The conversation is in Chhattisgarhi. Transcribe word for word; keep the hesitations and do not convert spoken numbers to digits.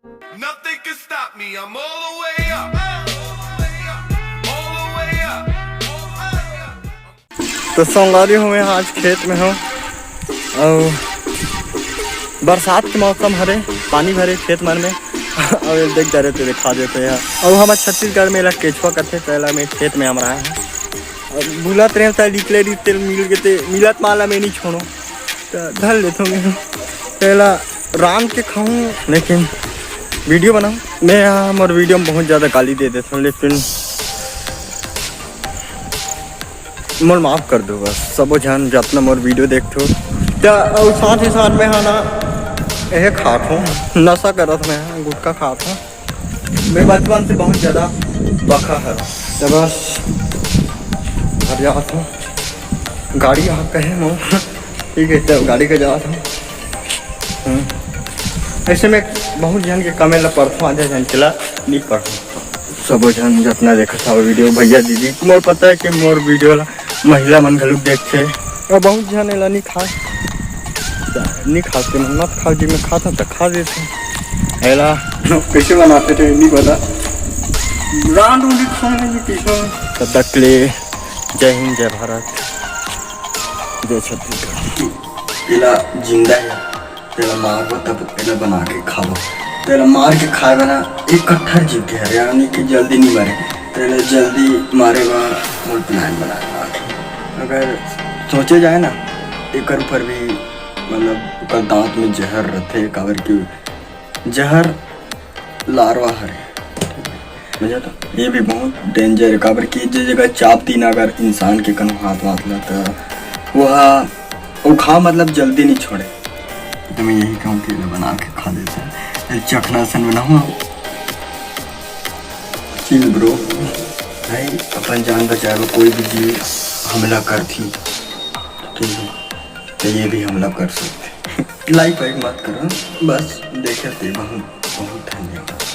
Nothing can stop me, I'm all the way up. All the way up. तो संगवारी हो, मैं आज खेत में हूँ, अउ बरसात के मौसम हरे, पानी भरे खेत मन में। अउ ये देख जा रहे, तेरे खा देते हैं। अउ हमर छत्तीसगढ़ में एला केचुआ कथे, तेला मैं खेत में हम रहे हैं। अउ बुलत रहे, तेल निकले रही, तेल मिल के ते मिलत माला मैं नहीं छोड़ो। त धर लेथों मैं। तेला रांध के खाऊं, लेकिन वीडियो बनाऊं। मैं यहाँ मोर वीडियो में बहुत ज्यादा गाली दे देथों, लेकिन मोर माफ कर दो बस, सबो झन जतना मोर वीडियो देखथो। त अउ साथ ही साथ में हा ना, यह खात हूँ, नशा करत में हा, गुटखा खात हूँ। मैं बचपन से बहुत ज्यादा बखा है। त बस घर जात हूँ, गाड़ी यहाँ कहे मो। ठीक है, तो गाड़ी का जात हूँ। हम्म। ऐसे में बहुत झन के कमेला पढ़थों, आधा झन के ला नहीं पढ़थों। सबो झन जतना देखत हव वीडियो, भैया दीदी, मोर पता है कि मोर वीडियो ला महिला मन घलुक देखथे। अउ बहुत झन एला नहीं खाए, त नहीं खाते मन मत खाओ जी, मैं खाता त खा देते एला। कैसे बनाते थे नहीं पता, रांध उंध खाने नहीं पीछे। तब तक के लिए जय हिंद, जय भारत, जय छत्तीसगढ़। एला जिंदा है, तेला मारबो तब एला बना के खाबो। तेला मार के खाए बर ना एक कट्ठर जीव के हरे, यानी कि जल्दी नहीं मरे। तेला जल्दी मारे बर मोर प्लान बनाए बर। अगर सोचे जाए ना, एकर ऊपर भी मतलब ओकर दांत में जहर रथे, काबर कि जहर लार्वा हरे। समझा तो? ये भी बहुत डेंजर है, काबर कि जे जगह चाप दी ना अगर इंसान के कनो हाथ वाथ ला, त वो हा, वो खा मतलब जल्दी नहीं छोड़े। तो मैं यही कहूँ कि एला बना के खा लेते हैं। ये चखना सन बनाऊँ। चिल ब्रो, भाई अपन जान बचाए बर कोई भी जीव हमला करथी, ठीक है, तो ये भी हमला कर सकते। लाइक वाइक मत करो, बस देखे थे, बहुत बहुत धन्यवाद।